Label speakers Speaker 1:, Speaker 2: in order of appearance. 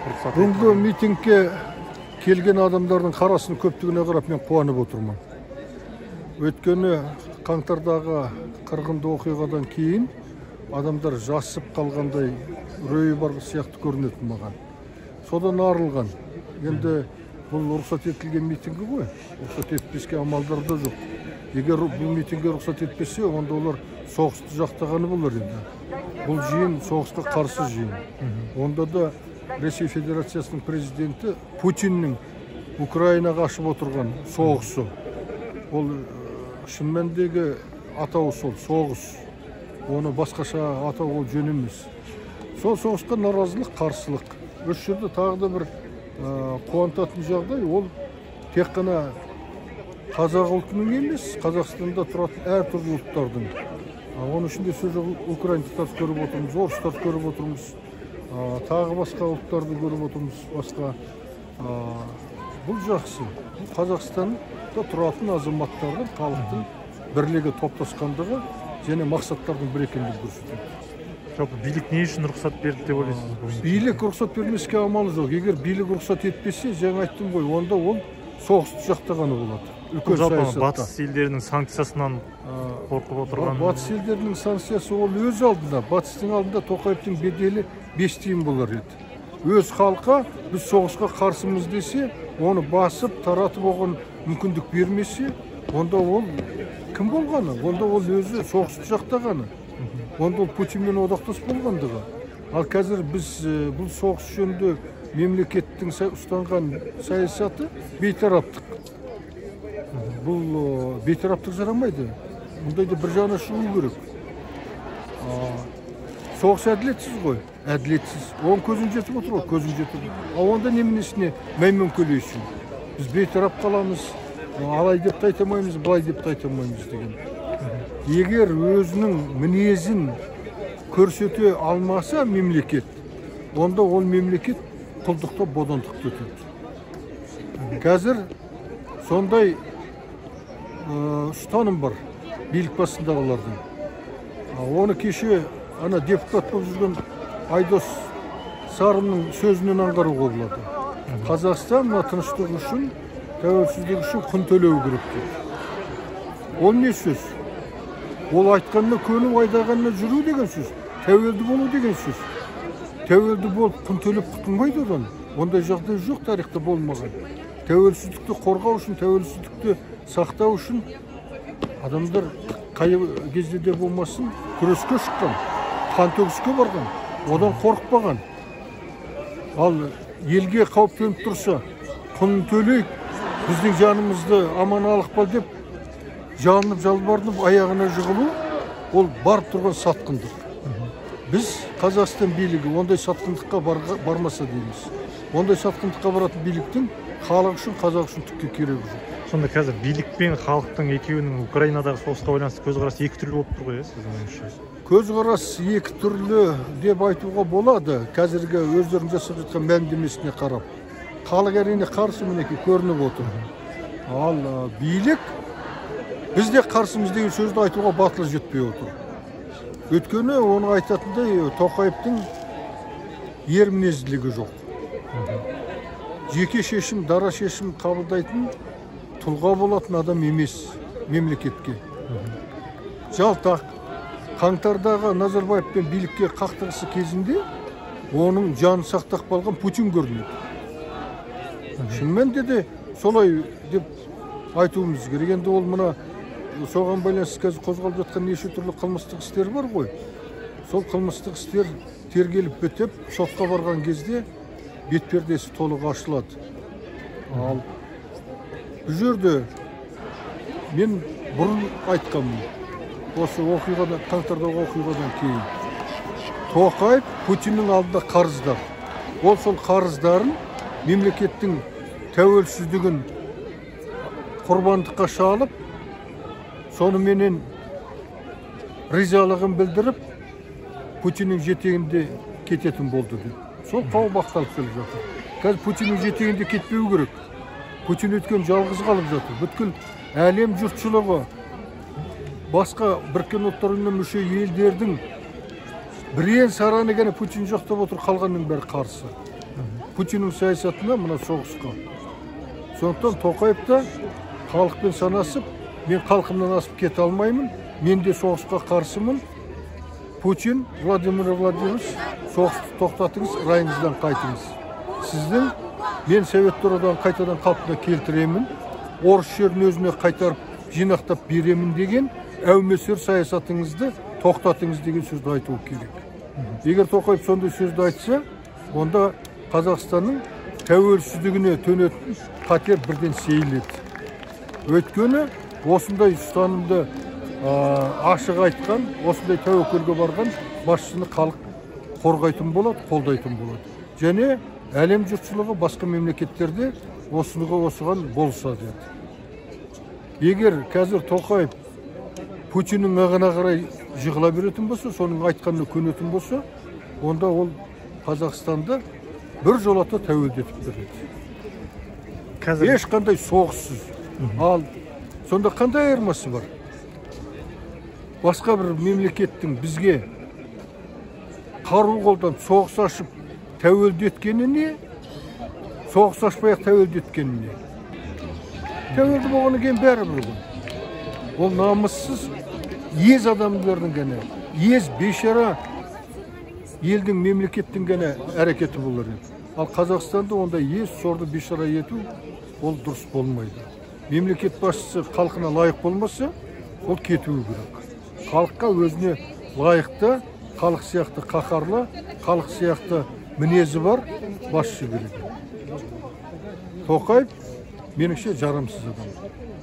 Speaker 1: Бүгінгі митингке келген адамдардың қарасының көптігіне қарап мен қуанып отырмын. Өйткені қаңтардағы қырғынды оқиғадан кейін адамдар жасып қалғандай үрейі бар сияқты көрінетін маған. Содан арылған. Енді бұл рұқсат етілген митингі ғой. Рұқсат етпеске амалдар да жоқ. Егер бұл митингге рұқсат етпесе, онда олар соғысты жақтағаны болар еді. Бұл жиын соғысқа қарсы жиын. Онда да Ресей Федерациясының президенті Путиннің Украинаға ашып отырған соғысы. Ол шын мәніндегі атауы сол соғыс. Оны басқаша атау ол жөн емес. Сол соғысқа наразылық, қарсылық. Осы жерде тағы да бір қуантатын жағдай, ол тек қана қазақ ұлтының емес, Қазақстанда тұратын әртүрлі ұлттардың. Оның ішінде сөз жоқ, украиндықтарды көріп отырмыз, орыстарды көріп отырмыз, тағы басқа ұлттарды көріп отырмыз, басқа. Бұл жақсы. Бұл Қазақстанда тұратын азаматтардың, халықтың бірлігі топтасқандығы және мақсаттардың бір екендігін көрсетеді.
Speaker 2: Жалпы билік не үшін рұқсат берді деп ойлайсыз?
Speaker 1: Билік рұқсат бермеске амалы жоқ. Егер билік рұқсат етпесе, жаңа айттым ғой, онда ол соғысты жақтағаны болады. Үлкен саясатта.
Speaker 2: Батыс елдерінің санкциясынан қорқып отырған.
Speaker 1: Батыс елдерінің санкциясы ол өз алдында. Батыстың алдында Тоқаевтың беделі 5 тиын болар еді. Өз халқы біз соғысқа қарсымыз десе, оны басып, таратып оған мүмкіндік бермесе, онда ол кім болғаны? Онда ол өзі соғысты жақтағаны. Онда ол Путинмен одақтас болғандығы. Ал қазір біз бұл соғыс жөнінде мемлекеттің ұстанған саясаты бейтараптық. Бұл бейтараптық жарамайды. Мұндайда бір жағына шығу керек. Соғыс әділетсіз ғой, әділетсіз. Оған көзің жетіп отыр ғой, көзің жетіп. Ал онда неменесіне мәймөңкелейсің? Біз бейтарап қаламыз, алай деп те айта алмаймыз, былай деп те айта алмаймыз деген. Егер өзінің мінезін көрсете алмаса мемлекет, онда ол мемлекет құлдықта, бодандықта өтеді. Қазір сондай ұстаным бар билік басындағылардың. Оны кеше ана депутат болып жүрген Айдос Сарымның сөзінен аңғаруға болады. Қазақстан мына тыныштық үшін, тәуелсіздік үшін құн төлеу керек деп. Ол не сөз? Ол айтқанына көну, айдағанына жүру деген сөз, тәуелді болу деген сөз. Тәуелді болып құн төлеп құтылмайды одан. Ондай жағдай жоқ, тарихта болмаған. Тәуелсіздікті қорғау үшін, тәуелсіздікті сақтау үшін адамдар қай кезде де болмасын күреске шыққан, қан төгіске барған, одан қорықпаған. Ал елге қауіп төніп тұрса, құнын төлейік, біздің жанымызды аман алып қал деп жалынып, жалбарынып аяғына жығылу, ол барып тұрған сатқындық. Біз Қазақстан билігі ондай сатқындыққа бармаса дейміз. Ондай сатқындыққа баратын биліктің халық үшін, қазақ үшін түкке керегі жоқ.
Speaker 2: Сонда қазір билік пен халықтың екеуінің Украинадағы соғысқа байланысты көзқарасы екі түрлі болып тұр ғой, сіздің ойыңызша?
Speaker 1: Көзқарас екі түрлі деп айтуға болады. Қазіргі өздерінің жасап жатқан мәлімдемесіне қарап. Халық әрине қарсы, мінекей көрініп отыр. Ал билік біз де қарсымыз деген сөзді айтуға батылы жетпей отыр. Өйткені оны айтатындай Тоқаевтың ер мінезділігі жоқ. Жеке шешім, дара шешім қабылдайтын тұлға болатын адам емес мемлекетке. Жалтақ, қаңтардағы Назарбаевпен билікке қақтығысы кезінде оның жанын сақтап қалған Путин көрінеді. Шын мәнінде де солай деп айтуымыз керек. Енді ол мына соған байланысты қазір қозғалып жатқан неше түрлі қылмыстық істер бар ғой. Сол қылмыстық істер тергеліп бітіп, сотқа барған кезде бетпердесі толық ашылады. Ал бұл жерде мен бұрын айтқанмын, осы оқиғадан, қаңтардағы оқиғадан кейін Тоқаев Путиннің алдында қарыздар. Ол сол қарыздарын мемлекеттің тәуелсіздігін құрбандыққа шалып, соныменен ризалығын білдіріп, Путиннің жетегінде кететін болды деп. Сол қауіп ақталып келе жатыр. Қазір Путиннің жетегінде кетпеу керек. Путин өткен жалғыз қалып жатыр. Бүткіл әлем жұртшылығы, басқа Біріккен Ұлттар Ұйымына мүше елдердің бірен сараны ғана Путин жақтап отыр, қалғанның бәрі қарсы. Путиннің саясатына, мына соғысқа. Сондықтан Тоқаев та халықпен санасып, мен халқымнан асып кете алмаймын, мен де соғысқа қарсымын. Путин, Владимир Владимирович, соғысты тоқтатыңыз, райыңыздан қайтыңыз. Сіздің, мен Советтер Одағын қайтадан қалпына келтіремін, орыс жерін өзіне қайтарып жинақтап беремін деген әумесер саясатыңызды тоқтатыңыз деген сөзді айту керек. Егер Тоқаев сондай сөзді айтса, онда Қазақстанның тәуелсіздігіне төнетін қатер бірден сейіледі. Өйткені осындай ұстанымды ашық айтқан, осындай тәуекелге барған басшыны халық қорғайтын болады, қолдайтын болады. Және әлем жұртшылығы басқа мемлекеттерде осыған болысады еді. Егер қазір Тоқаев Путиннің ығына қарай жығыла беретін болса, соның айтқанына көнетін болса, онда ол Қазақстанды бір жолата тәуелді етіп береді.
Speaker 2: Қазір
Speaker 1: ешқандай соғыссыз. Ал сонда қандай айырмасы бар? Басқа бір мемлекеттің бізге қару қолданып соғыс ашып тәуелді еткені не? Соғыс ашпай-ақ тәуелді еткені не? Тәуелді болғаннан кейін бәрібір ғой. Ол намыссыз ез адамдардың ғана, ез бейшара елдің, мемлекеттің ғана әрекеті болар еді. Ал Қазақстанды ондай ез сорды бейшара ету ол дұрыс болмайды. Мемлекет басшысы халқына лайық болмаса, ол кетуі керек. Халыққа өзіне лайықты, халық сияқты қаһарлы, халық сияқты мінезі бар басшы керек. Тоқаев меніңше жарамсыз адам.